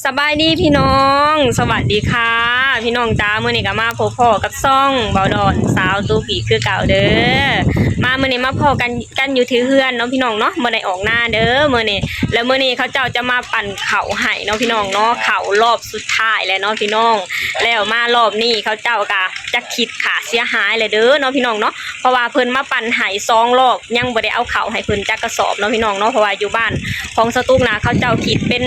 ສະບາຍດີພີ່ນ້ອງ ສະຫວັດດີຄ່ະພີ່ນ້ອງຈ້າ. ມື້ນີ້ກໍມາພົບພໍ້ກັບຊ່ອງເບົາດອນສາວຕຸກອີກຄືເກົ່າເດີ. ມາມື້ນີ້ມາພໍ້ກັນ ກັນຢູ່ທີ່ເຮືອນເນາະພີ່ນ້ອງເນາະ ບໍ່ໄດ້ອອກນາເດີມື້ນີ້. ແລ້ວມື້ນີ້ເຂົາເຈົ້າຈະມາປັ່ນເຂົ້າໃຫ້ເນາະພີ່ນ້ອງເນາະ ເຂົ້າລອບສຸດທ້າຍແລ້ວເນາະພີ່ນ້ອງ. ແລ້ວມາລອບນີ້ເຂົາເຈົ້າກໍຈະຄິດຄ່າເສຍຫາຍແລ້ວເດີເນາະພີ່ນ້ອງເນາະ. ເພາະວ່າເພິ່ນມາປັ່ນໃຫ້ສອງລອບ ຍັງບໍ່ໄດ້ເອົາເຂົ້າໃຫ້ເພິ່ນຈັກກະສອບເນາະພີ່ນ້ອງເນາະ. ເພາະວ່າຢູ່ບ້ານຂອງສາວຕຸກນະ ເຂົາເຈົ້າຄິດເປັນ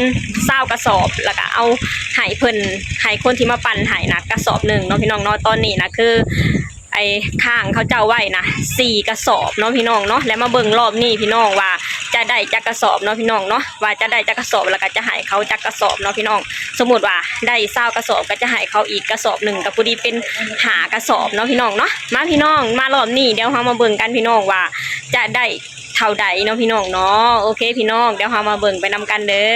ຊາວກະສອບ ແລ້ວກະເອົາໃຫ້ເພິ່ນ ໃຫ້ຄົນທີ່ມາປັ່ນໃຫ້ນະກະສອບໜຶ່ງເນາະພີ່ນ້ອງເນາະ. ຕອນນີ້ນະຄື ໄອ້ຄ້າງເຂົາເຈົ້າໄວ້ນະສີ່ກະສອບເນາະພີ່ນ້ອງເນາະ. ແລ້ວມາເບິ່ງລອບນີ້ພີ່ນ້ອງວ່າຈະໄດ້ຈັກກະສອບເນາະພີ່ນ້ອງເນາະ ວ່າຈະໄດ້ຈັກກະສອບ ແລ້ວກະຈະໃຫ້ເຂົາຈັກກະສອບເນາະພີ່ນ້ອງ. ສົມມຸດວ່າໄດ້ຊາວກະສອບ ກໍຈະໃຫ້ເຂົາອີກກະສອບໜຶ່ງ ກໍພໍດີເປັນຫ້າກະສອບເນາະພີ່ນ້ອງເນາະ. ມາພີ່ນ້ອງ ມາລອບນີ້ ດຽວເຮົາມາເບິ່ງກັນພີ່ນ້ອງວ່າຈະໄດ້ເທົ່າໃດເນາະພີ່ນ້ອງເນາະ. ໂອເຄພີ່ນ້ອງ ດຽວເຮົາມາເບິ່ງໄປນຳກັນເດີ.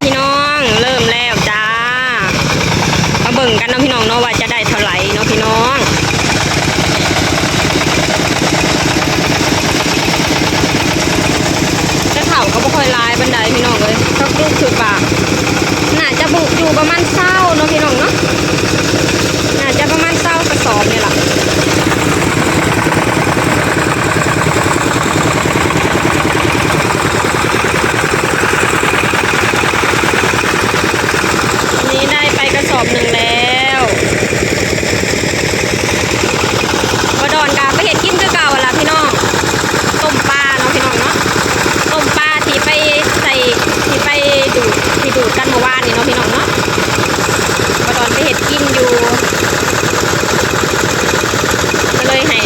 ພີ່ນ້ອງ ເລີ່ມແລ້ວຈ້າ. ມາເບິ່ງກັນເນາະພີ່ນ້ອງເນາະ ວ່າຈະໄດ້ເທົ່າໃດເນາະພີ່ນ້ອງ. ແຕ່ເຂົ້າກໍບໍ່ຄ່ອຍຫຼາຍປານໃດພີ່ນ້ອງເອີຍ. ກໍຄືຄິດວ່າໜ້າຈະບຸຢູ່ປະມານຊາວເນາະພີ່ນ້ອງເນາະ ໜ້າຈະປະມານຊາວກະສອບນີ້ລະ. ນີ້ໄດ້ໄປກະສອບໜຶ່ງແລ້ວ. ບໍ່ດອນກະໄປເຮັດກິນຄືເກົ່າຫັ້ນລະພີ່ນ້ອງ. ຕົ້ມປາເນາະພີ່ນ້ອງເນາະ ຕົ້ມປາທີ່ໄປໃສ່ ທີ່ໄປດູດ ທີ່ດູດກັນມື້ວານນີ້ເນາະພີ່ນ້ອງເນາະ. ບໍ່ດອນໄປເຮັດກິນຢູ່ ກໍເລີຍໃຫ້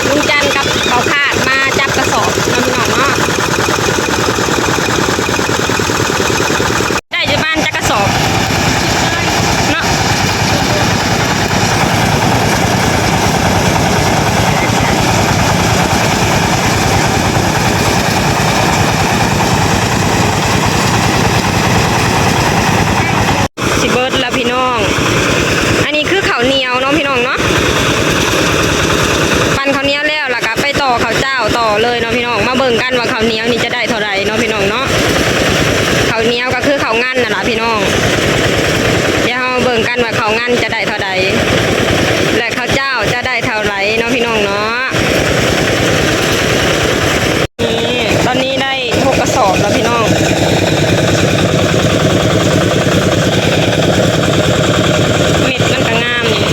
ລຸງຈັນກັບເບົາພາດມາຈັບກະສອບເນາະພີ່ນ້ອງເນາະ. ໄດ້ຢູ່ປະມານຈັກກະສອບເນາະ. ຊິເບິດລະພີ່ນ້ອງ. ອັນນີ້ຄືເຂົ້າໜຽວເນາະພີ່ນ້ອງເນາະ. ປັ່ນເຂົ້າໜຽວແລ້ວ ລະກະໄປຕໍ່ເຂົ້າຈ້າວຕໍ່ເລີຍເນາະພີ່ນ້ອງ. ມາເບິ່ງກັນວ່າເຂົ້າໜຽວນີ້ຈະໄດ້ເທົ່າໃດເນາະພີ່ນ້ອງເນາະ. ເຂົ້າໜຽວກໍຄືເຂົ້າງັນນັ້ນລະພີ່ນ້ອງ. ດຽວເຮົາມາເບິ່ງກັນວ່າເຂົ້າງັນຈະໄດ້ເທົ່າໃດ ແລະ ເຂົ້າຈ້າວຈະໄດ້ເທົ່າໃດເນາະພີ່ນ້ອງເນາະ. ນີ້ ຕອນນີ້ໄດ້ຫົກກະສອບແລ້ວພີ່ນ້ອງ. ເມັດມັນກະງາມນີ້.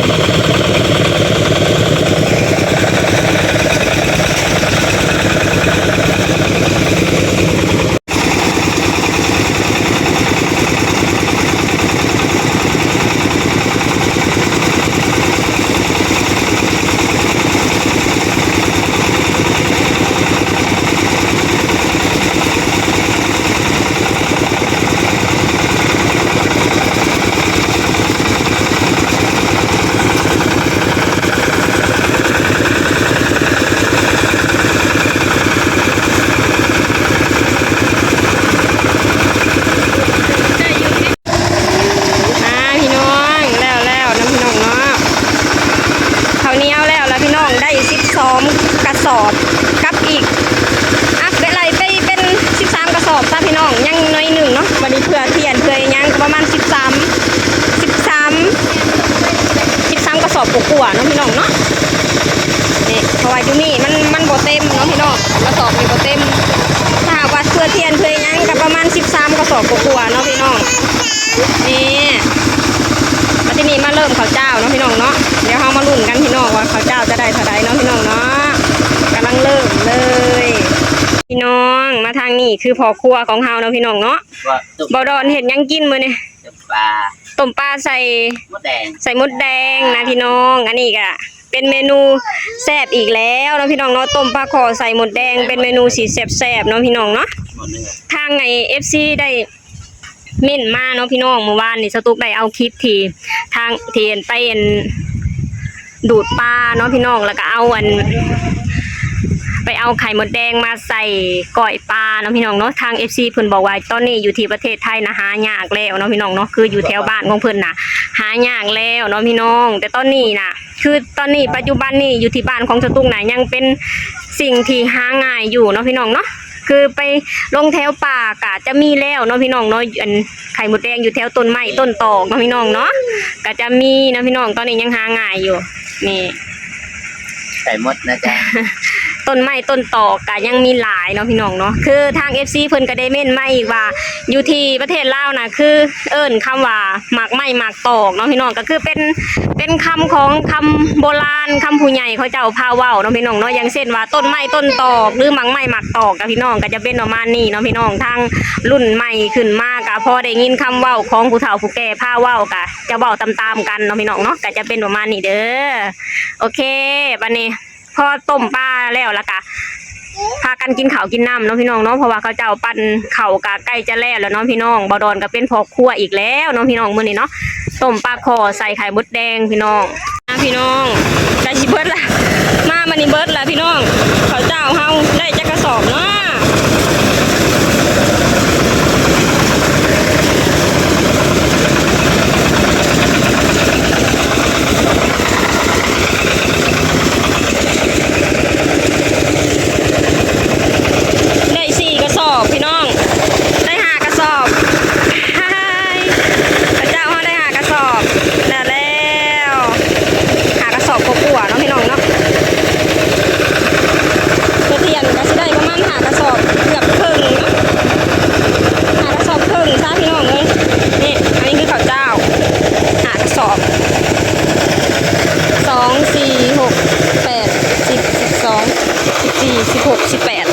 ອ່າ ພີ່ນ້ອງ ແລ້ວໆເນາະພີ່ນ້ອງເນາະ. ເຂົ້າໜຽວແລ້ວລະພີ່ນ້ອງ ໄດ້ສິບສອງກະສອບ ກັບອີກ ອັບໄປໄລ່ໄປເປັນສິບສາມກະສອບຊະພີ່ນ້ອງ ຍັງໜ້ອຍໜຶ່ງເນາະ. ບັດນີ້ເພື່ອທຽນເພື່ອອີ່ຫຍັງກໍປະມານສິບສາມ ສິບສາມ ສິບສາມກະສອບກວ່າໆເນາະພີ່ນ້ອງເນາະ. ນີ້ ເພາະວ່າຢູ່ນີ້ມັນ ມັນບໍ່ເຕັມເນາະພີ່ນ້ອງ ກະສອບນີ້ບໍ່ເຕັມ. ຖ້າຫາກວ່າເພື່ອທຽນເພື່ອອີ່ຫຍັງກໍປະມານສິບສາມກະສອບກວ່າໆເນາະພີ່ນ້ອງ. ນີ້ ມາທີ່ນີ້ມາເລີ່ມເຂົ້າຈ້າວເນາະພີ່ນ້ອງເນາະ. ດຽວເຮົາມາລຸ້ນກັນພີ່ນ້ອງວ່າເຂົ້າຈ້າວຈະໄດ້ເທົ່າໃດເນາະພີ່ນ້ອງເນາະ. ກຳລັງເລີ່ມເລີຍພີ່ນ້ອງ. ມາທາງນີ້ຄືພໍ່ຄົວຂອງເຮົາເນາະພີ່ນ້ອງເນາະ. ບໍ່ດອນເຮັດຫຍັງກິນມື້ນີ້? ຕົ້ມປາ ຕົ້ມປາໃສ່ມົດແດງ ໃສ່ມົດແດງນະພີ່ນ້ອງ. ອັນນີ້ກະເປັນເມນູແຊບອີກແລ້ວເນາະພີ່ນ້ອງເນາະ. ຕົ້ມປາຄໍ່ໃສ່ມົດແດງ ເປັນເມນູທີ່ແຊບໆເນາະພີ່ນ້ອງເນາະ. ທາງໄອ້ເອັຟຊີໄດ້ເມັ້ນມາເນາະພີ່ນ້ອງ ມື້ວານນີ້ສະຕຸກໄດ້ເອົາຄລິບທີ່ທາງ ທີ່ໄປອັນ ດູດປາເນາະພີ່ນ້ອງ ແລ້ວກໍເອົາອັນ ໄປເອົາໄຂ່ມົດແດງມາໃສ່ກ້ອຍປາເນາະພີ່ນ້ອງເນາະ. ທາງເອັຟຊີເພິ່ນບອກວ່າຕອນນີ້ຢູ່ທີ່ປະເທດໄທນະຫາຍາກແລ້ວເນາະພີ່ນ້ອງເນາະ ຄືຢູ່ແຖວບ້ານຂອງເພິ່ນນະຫາຍາກແລ້ວເນາະພີ່ນ້ອງ. ແຕ່ຕອນນີ້ນະ ຄືຕອນນີ້ປັດຈຸບັນນີ້ຢູ່ທີ່ບ້ານຂອງສະຕຸກນະຍັງເປັນສິ່ງທີ່ຫາງ່າຍຢູ່ເນາະພີ່ນ້ອງເນາະ. ຄືໄປລົງແຖວປ່າກະຈະມີແລ້ວເນາະພີ່ນ້ອງເນາະ ອັນໄຂ່ມົດແດງຢູ່ແຖວຕົ້ນໄມ້ຕົ້ນຕອກເນາະພີ່ນ້ອງເນາະ ກະຈະມີເນາະພີ່ນ້ອງ ຕອນນີ້ຍັງຫາງ່າຍຢູ່ ນີ້ ໄກ່มดนะจ๊ะ ຕົ້ນໄມ້ຕົ້ນຕອກກະຍັງມີຫຼາຍເນາະພີ່ນ້ອງເນາະ ຄືທາງເອັຟຊີເພິ່ນກະໄດ້ເມັ້ນມາອີກວ່າ ຢູ່ທີ່ປະເທດລາວນະ ຄືເອີ້ນຄຳວ່າໝາກໄມ້ໝາກຕອກເນາະພີ່ນ້ອງ ກະຄືເປັນ ເປັນຄຳຂອງຄຳໂບລານ ຄຳຜູ້ໃຫຍ່ເຂົາເຈົ້າພາເວົ້າເນາະພີ່ນ້ອງເນາະ ຢ່າງເຊັ່ນວ່າຕົ້ນໄມ້ຕົ້ນຕອກ ຫຼືໝາກໄມ້ໝາກຕອກກະພີ່ນ້ອງ ກະຈະເປັນປະມານນີ້ເນາະພີ່ນ້ອງ ທາງລຸ້ນໃໝ່ຂຶ້ນມາກະພໍໄດ້ຍິນຄຳເວົ້າຂອງຜູ້ເຖົ້າຜູ້ແກ່ພາເວົ້າ ກະຈະເວົ້າຕາມໆກັນເນາະພີ່ນ້ອງເນາະ ກະຈະເປັນປະມານນີ້ເດີ. ໂອເຄ ບາດນີ້ພໍຕົ້ມປາແລ້ວ ລະກະພາກັນກິນເຂົ້າກິນນ້ຳເນາະພີ່ນ້ອງເນາະ ເພາະວ່າເຂົາເຈົ້າປັ່ນເຂົ້າກະໃກ້ຈະແລ້ວແລ້ວເນາະພີ່ນ້ອງ ບ່າວດອນກະເປັນພໍ່ຄົວອີກແລ້ວເນາະພີ່ນ້ອງ ມື້ນີ້ເນາະ ຕົ້ມປາຄໍ່ໃສ່ໄຂ່ມົດແດງພີ່ນ້ອງ ອ່າ ພີ່ນ້ອງ ໃກ້ຊິເບິດລະ ມາບາດນີ້ເບິດລະພີ່ນ້ອງ ເຂົ້າເຈົ້າເຮົາໄດ້ຈັກກະສອບເນາະ ໄດ້ສີ່ກະສອບພີ່ນ້ອງ ໄດ້ຫ້າກະສອບ ເຈົ້າ ເຮົາໄດ້ຫ້າກະສອບ ແລ້ວ ແລ້ວ ຫ້າກະສອບກວ່າໆເນາະພີ່ນ້ອງເນາະ ກະທຽນກະຊິໄດ້ປະມານຫ້າກະສອບເກືອບເຄິ່ງ ຫ້າກະສອບເຄິ່ງຊະພີ່ນ້ອງເອີຍ ນີ້ ອັນນີ້ຄືເຂົ້າເຈົ້າ ຫ້າກະສອບ ສອງ ສີ່ ຫົກ ແປດ ສິບ ສິບສອງ ສິບສີ່ ສິບຫົກ ສິບແປດ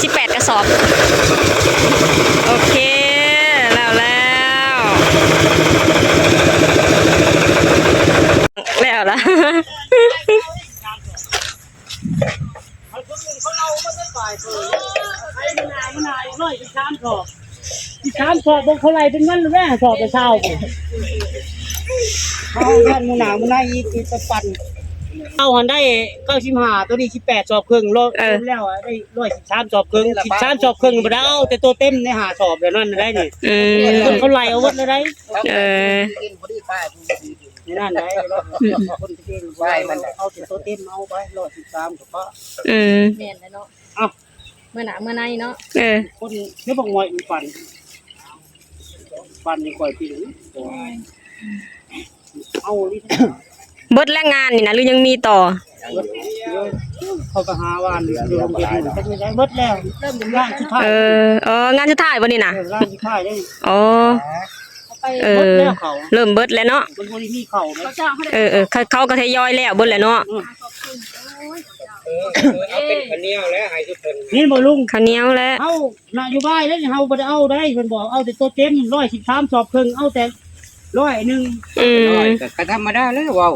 ສິບແປດກະສອບ ໂອເຄ ແລ້ວ ແລ້ວ ແລ້ວລະ ສາມສອບ ບໍ່ ເຂົາໄລ່ເປັນເງິນແລ້ວ ສອບລະຊາວ ເອົາເງິນມື້ໜ້າມື້ໃນອີກ ອີກໄປປັ່ນ ເອົາຫັ້ນໄດ້ເກົ້າສິບຫ້າ ໂຕນີ້ສິບແປດສອບເຄິ່ງ ລວມ ເອີ ແລ້ວໄດ້ຮ້ອຍສິບສາມສອບເຄິ່ງ ສິບສາມສອບເຄິ່ງ ບໍ່ໄດ້ເອົາແຕ່ໂຕເຕັມໃນຫ້າສອບແລ້ວນັ້ນໄດ້ນີ້ ອືມ ເພິ່ນເຂົາໄລ່ເອົາເບິດແລ້ວໄດ໋ ເອີ ໃນນັ້ນໄດ໋ ອືມ ຄົນທີ່ເກັ່ງ ເອົາແຕ່ໂຕເຕັມເອົາໄປ ຮ້ອຍສິບສາມ ກໍພໍ ອືມ ແມ່ນແຫຼະເນາະ ເອົ້າ ມື້ໜ້າມື້ໃນເນາະ ເອີ ຄົນເຮັດບັກໝ້ອຍມັນປັ່ນ ປັ່ນໃຫ້ຂ້ອຍກິນ ເອົາ ເບິດແລ້ວງານນີ້ນະ ຫຼືຍັງມີຕໍ່? ເຂົາກໍຫາວານຢູ່ ເບິດແລ້ວ ງານສຸດທ້າຍ ເອີ ອໍ ງານສຸດທ້າຍບໍ່ນີ້ນະ? ເອີ ງານສຸດທ້າຍເດ້ ອໍ ເອີ ເລີ່ມເບິດແລ້ວເນາະ ມັນບໍ່ໄດ້ມີເຂົ້າເດ້ ເອີ ເອີ ເຂົາ ເຂົາກໍທະຍອຍແລ້ວເບິດແຫຼະເນາະ ເອີ ເອີ ເອົາເປັນເຂົ້າໜຽວແລ້ວໃຫ້ຊຸມເພິ່ນ ເຫັນບໍ່ລຸງ? ເຂົ້າໜຽວແລ້ວ ເຮົານະໂຍບາຍເດ້ ເຮົາບໍ່ໄດ້ເອົາໄດ໋ ເພິ່ນບອກເອົາແຕ່ໂຕເຕັມ ຮ້ອຍສິບສາມສອບເຄິ່ງ ເອົາແຕ່ຮ້ອຍໜຶ່ງ ອືມ ໂອ້ຍ ກໍ ກໍທຳມະດາແລ້ວເວົ້າ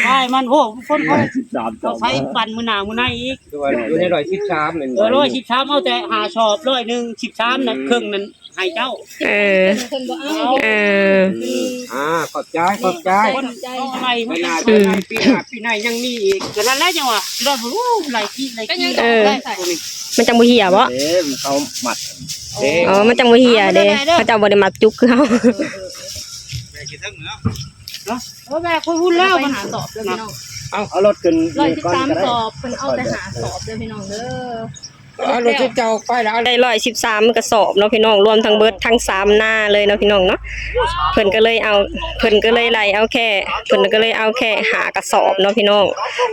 ອ້າຍມັນ ໂອ້ ຄົນເຂົາ ຮ້ອຍສິບສາມສອບ ເອົາໃສ່ປັ່ນມື້ໜ້າມື້ໃນອີກ ຄືວ່າຢູ່ໃນຮ້ອຍສິບສາມແມ່ນບໍ່? ເອີ ຮ້ອຍສິບສາມ ເອົາແຕ່ຫ້າສອບ ຮ້ອຍໜຶ່ງ ສິບສາມນະ ອືມ ເຄິ່ງນັ້ນ ໃຫ້ເຈົ້າ ເອີ ເພິ່ນບໍ່ເອົາ ເອີ ອືມ ອ່າ ຂອບໃຈ ຂອບໃຈ ຂອບໃຈ ອືມ ປີໜ້າ ປີໜ້າ ປີໃໝ່ຍັງມີອີກ ກໍນັ້ນແຫຼະ ຈັ່ງວ່າ ລອດ ໂອ້ ຫຼາຍປີ ຫຼາຍປີ ເອີ ມັນຈັ່ງບໍ່ເຫ່ຍບໍ່? ເດ້ ເຂົາມັດ ເດ້ ອໍ ມັນຈັ່ງບໍ່ເຫ່ຍເດ້ ເຂົາເຈົ້າບໍ່ໄດ້ມັດຈຸກຄືເຮົາ ເອີ ເອີ ເອີ ເອີ ແບກຂຶ້ນເທິງເນາະ ເນາະ ໂອ້ ແບກຄົນຮຸ່ນແລ້ວ ມັນຫາສອບເດີພີ່ນ້ອງ ເອົາ ເອົາລົດຂຶ້ນ ຮ້ອຍສິບສາມສອບ ເພິ່ນເອົາແຕ່ຫ້າສອບເດີພີ່ນ້ອງເດີ ເອົາລົດເຈົ້າໄປລະ ໄດ້ຮ້ອຍສິບສາມກະສອບເນາະພີ່ນ້ອງ ລວມທັງເບິດທັງສາມນາເລີຍເນາະພີ່ນ້ອງເນາະ ເພິ່ນກໍເລີຍເອົາ ເພິ່ນກໍເລີຍໄລ່ເອົາແຄ່ ເພິ່ນກໍເລີຍເອົາແຄ່ຫ້າກະສອບເນາະພີ່ນ້ອງ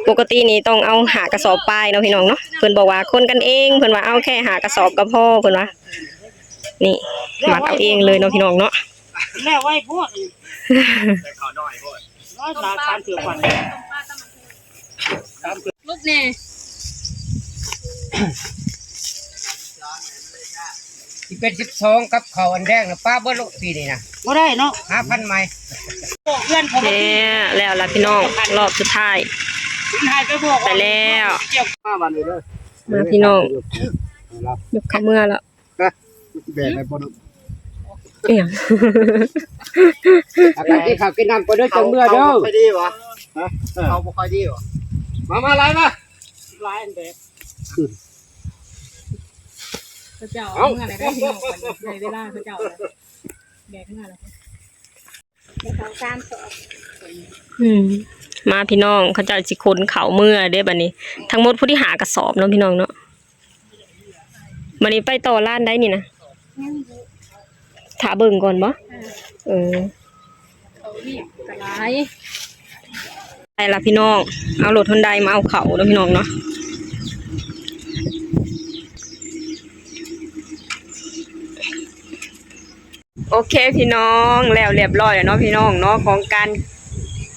ປົກກະຕິນີ້ຕ້ອງເອົາຫ້າກະສອບປາຍເນາະພີ່ນ້ອງເນາະ ເພິ່ນບອກວ່າຄົນກັນເອງ ເພິ່ນວ່າເອົາແຄ່ຫ້າກະສອບກໍພໍ ເພິ່ນວ່າ ນີ້ ມັດເອົາເອງເລີຍເນາະພີ່ນ້ອງເນາະ ແລ້ວໄວໂພດ ໄດ້ເຂົ້າໜ້ອຍໂພດ ຫຼາຍ ຫຼາຍ ສາມເທື່ອກວ່າ ລຸກແດ່ ສິບເອັດ ສິບສອງ ກັບເຂົ້າອັນແດງນະ ປະເບິດໂລດປີນີ້ນະ ບໍ່ໄດ້ເນາະ ຫາພັນໃໝ່ ບອກເພື່ອນເຂົາ ແລ້ວ ແລ້ວລະພີ່ນ້ອງ ຮອບສຸດທ້າຍ ໄປແລ້ວ ມາບາດນີ້ເດີ ມາພີ່ນ້ອງ ຍົກເຂົ້າເມືອແລ້ວ ແບກໃຫ້ບໍ່ ອີຫຍັງ ອາກາດກິນເຂົ້າກິນນ້ຳກ່ອນເດີ ຈັ່ງເມືອເດີ ເຂົາບໍ່ຄ່ອຍດີຫວາ? ຮະ? ເອີ ເຂົາບໍ່ຄ່ອຍດີຫວາ? ມາ ມາ ໄລ່ມາ ຫຼາຍອັນແບກ ເຂົາເຈົ້າເອົາເມືອແລ້ວເດ້ພີ່ນ້ອງ ໃຫ້ເວລາເຂົາເຈົ້າແບກເມືອແລ້ວ ສອງສາມສອບ ອືມ ມາພີ່ນ້ອງ ເຂົາເຈົ້າຊິຂົນເຂົ້າເມືອເດ້ບາດນີ້ ທັງໝົດພໍດີຫ້າກະສອບເນາະພີ່ນ້ອງເນາະ. ບັດນີ້ໄປຕໍ່ຮ້ານໃດນີ້ນະ? ຍັງຢູ່ ຖ້າເບິ່ງກ່ອນບໍ່? ເອີ ເອີ ເຂົາວຽກກໍຫຼາຍ. ໄປລະພີ່ນ້ອງ ເອົາລົດຮອນໄດມາເອົາເຂົ້າເດີພີ່ນ້ອງເນາະ. ໂອເຄພີ່ນ້ອງ ແລ້ວລຽບຮ້ອຍແລ້ວເນາະພີ່ນ້ອງເນາະ ຂອງການ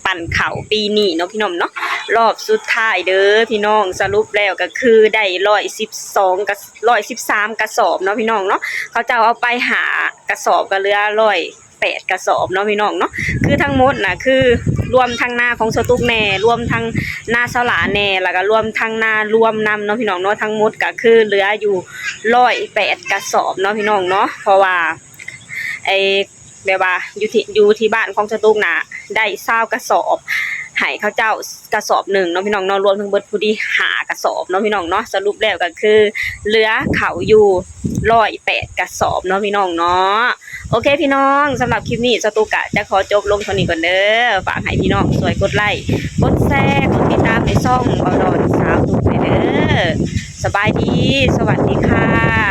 ປັ່ນເຂົ້າປີນີ້ເນາະພີ່ນ້ອງເນາະ ລອບສຸດທ້າຍເດີພີ່ນ້ອງ. ສະຫຼຸບແລ້ວກໍຄືໄດ້ຮ້ອຍສິບສອງ ກະ ຮ້ອຍສິບສາມກະສອບເນາະພີ່ນ້ອງເນາະ. ເຂົາເຈົ້າເອົາໄປຫ້າກະສອບ ກໍເຫຼືອຮ້ອຍແປດກະສອບເນາະພີ່ນ້ອງເນາະ. ຄືທັງໝົດນະ ຄືລວມທັງນາຂອງສະຕຸກແດ່ ລວມທັງນາສາວຫຼ້າແດ່ ແລ້ວກໍລວມທັງນາລວມນຳເນາະພີ່ນ້ອງເນາະ. ທັງໝົດກໍຄືເຫຼືອຢູ່ຮ້ອຍແປດກະສອບເນາະພີ່ນ້ອງເນາະ ເພາະວ່າ ໄອ້ ແບບວ່າຢູ່ທີ່ ຢູ່ທີ່ບ້ານຂອງສະຕຸກນະ ໄດ້ຊາວກະສອບ ໃຫ້ເຂົາເຈົ້າກະສອບໜຶ່ງເນາະພີ່ນ້ອງເນາະ ລວມທັງເບິດພໍດີຫ້າກະສອບເນາະພີ່ນ້ອງເນາະ. ສະຫຼຸບແລ້ວກໍຄືເຫຼືອເຂົ້າຢູ່ຮ້ອຍແປດກະສອບເນາະພີ່ນ້ອງເນາະ. ໂອເຄພີ່ນ້ອງ ສຳລັບຄລິບນີ້ສະຕຸກກະຈະຂໍຈົບລົງເທົ່ານີ້ກ່ອນເດີ. ຝາກໃຫ້ພີ່ນ້ອງຊ່ວຍກົດໄລ ກົດແຊ ກົດຕິດຕາມໃນຊ່ອງເບົາດອນສາວຕຸກແດ່ເດີ. ສະບາຍດີ ສະຫວັດດີຄ່ະ.